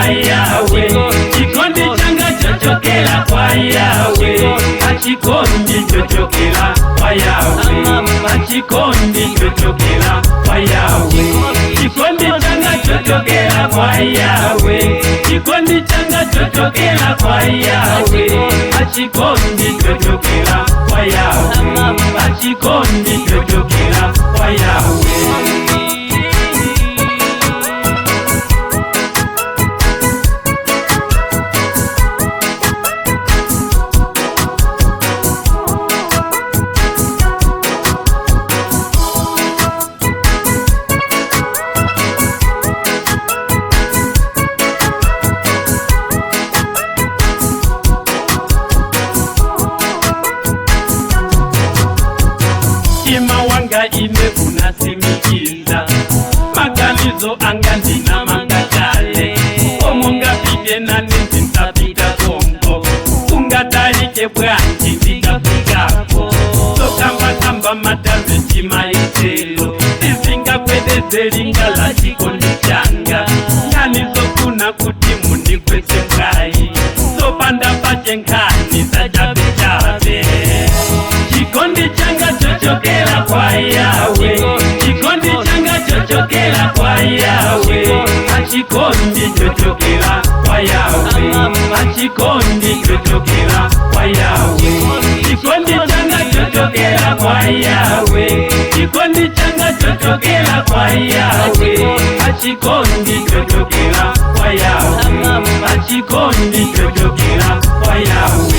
kwa Yawe, chikondi changa chochokela kwa Yawe, achikondi chochokela kwa Yawe, achikondi chochokela kwa Yawe, chikondi changa chochokela kwa Yawe, chikondi changa chochokela kwa Yawe, achikondi chochokela kwa Yawe, achikondi chochokela kwa Yawe. Ima wanga ine unasimikiza maganizo anga ndina mangakale omungapite nani ndisapita kongo ungatalike bwanji ndikafikako sokambakamba matavechimaitelo izingakwededzelinga la chikondi changa nganizofuna kuti mundikwese mkai sopanda pache nkhani zachavechave. Chikondi changa chochokela kwa Yawe, chikondi changa chochokela kwa Yawe, achikondi chochokela kwa Yawe, achikondi chochokela kwa Yawe, chikondi changa chochokela kwa Yawe, chikondi changa chochokela kwa Yawe, achikondi chochokela kwa Yawe, achikondi chochokela kwa Yawe.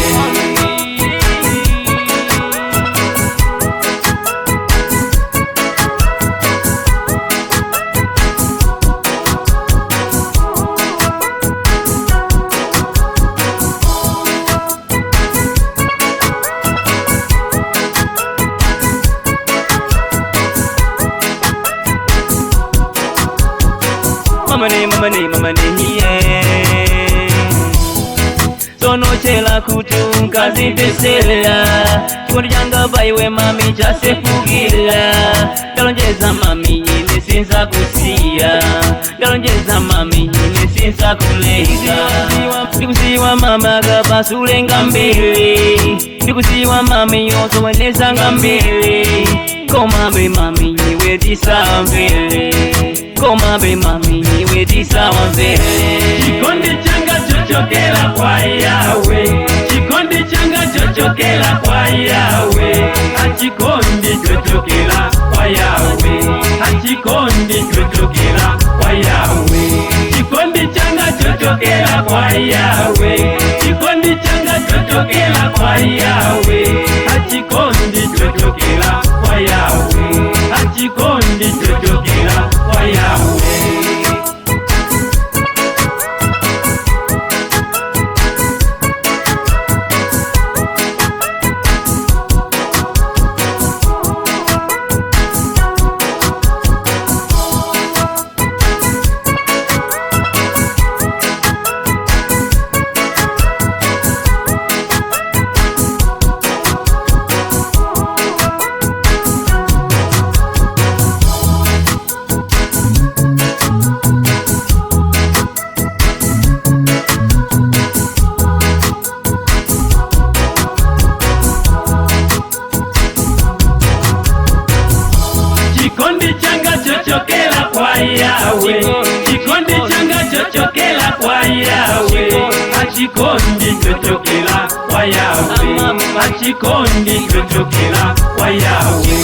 Mamane, mamane, mamane, yeah. Sonochela kutu nkazipesela chikondi changa paiwe mami chasefukila ndalonjeza mami ine sinzakusiya ndalonjeza mami ine sinzakuleka ndikusiwa mama kapasulenga mbili ndikusiwa mami yosowenezanga mbili komabe mami iwe tisambele komabe mami iwe tisawamvele. Chikondi changa chochokela kwa Yawe, chikondi changa chochokela kwa Yawe, achikondi chochokela kwa Yawe, achikondi chochokela kwa Yawe, chikondi changa chochokela kwa Yawe, chikondi changa chochokela kwa Yawe, achikondi chochokela kwa Yawe, achikondi chochokela kwa Yawe. Chikondi changa chochokela kwa Yawe, chikondi changa chochokela kwa Yawe, achikondi chochokela kwa Yawe, achikondi chochokela kwa Yawe.